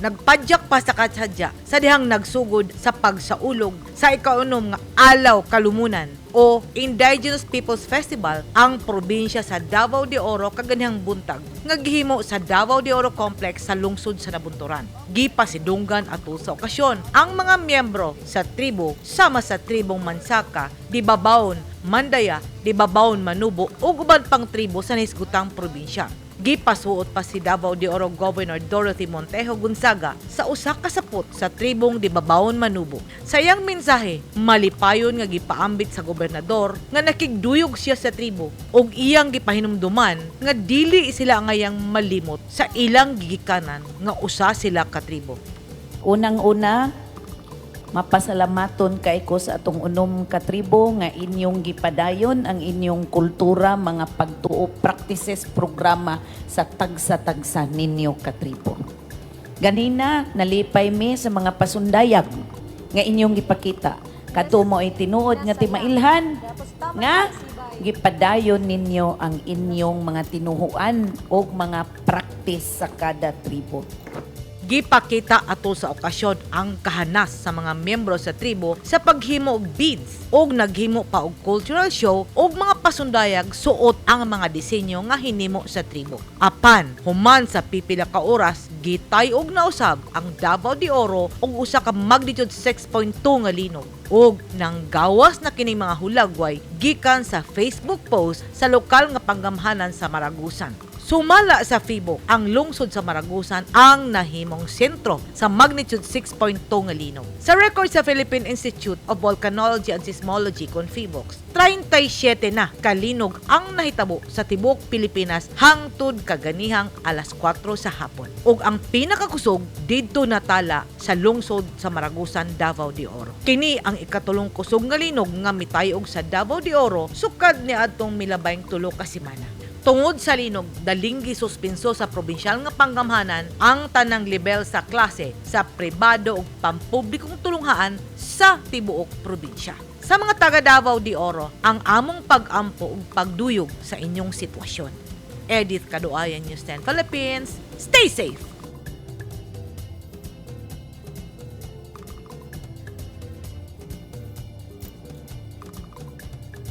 Nagpadyak pa sa kasadya sa dihang nagsugod sa pagsaulog sa ikaunom nga Alaw Kalumunan o Indigenous Peoples Festival ang probinsya sa Davao de Oro kaganihang buntag nga gihimo sa Davao de Oro Complex sa lungsod sa Nabunturan. Gipasidunggan atol sa okasyon ang mga miyembro sa tribo sama sa tribong Mansaka, Dibabawon, Mandaya, Dibabawon Manubo ug uban pang tribo sa nahisgutang probinsya. Gipasuot pa si Davao de Oro Governor Dorothy Montejo Gonzaga sa usa ka sapot sa tribong Dibabawon Manubo. Sa iyang mensahe, malipayon nga gipaambit sa gobernador nga nakigduyog siya sa tribo ug iyang gipahinumduman nga dili sila angayang malimot sa ilang gigikanan nga usa sila ka tribo. Unang-una, mapasalamaton kay ko sa atong unom ka tribo nga inyong gipadayon ang inyong kultura, mga pagtuo, practices, programa sa tagsa-tagsa ninyo ka tribo. Ganina, nalipay mi sa mga pasundayag nga inyong gipakita. Kadto mo ay tinuod nga timailhan nga gipadayon ninyo ang inyong mga tinuhuan o mga practice sa kada tribo. Gipakita atol sa okasyon ang kahanas sa mga miyembro sa tribo sa paghimo og beads ug naghimo pa og cultural show ug mga pasundayag suot ang mga disenyo nga hinimo sa tribo. Apan human sa pipila ka oras, gitay-og na usab ang Davao de Oro og usa ka magnitude 6.2 nga linog ug nanggawas na kining mga hulagway gikan sa Facebook post sa lokal nga panggamhanan sa Maragusan. Sumala sa Phivolcs, ang lungsod sa Maragusan ang nahimong sentro sa magnitude 6.2 nga linog. Sa record sa Philippine Institute of Volcanology and Seismology kon PHIVOLCS, 37 na kalinog ang nahitabo sa tibuok Pilipinas hangtod kaganihang alas 4 sa hapon. Ug ang pinakakusog didto natala sa lungsod sa Maragusan, Davao de Oro. Kini ang ikatulong kusog nga linog nga mitayog sa Davao de Oro sukad niadtong milabayng 3 ka semana. Tungod sa linog, daling gisuspenso sa probinsyal nga panggamhanan ang tanang level sa klase sa pribado ug pampublikong tulunghaan sa tibuok probinsya. Sa mga taga Davao de Oro, ang among pag-ampo ug pagduyog sa inyong sitwasyon. Edith Kaduayan, News 10 Philippines. Stay safe!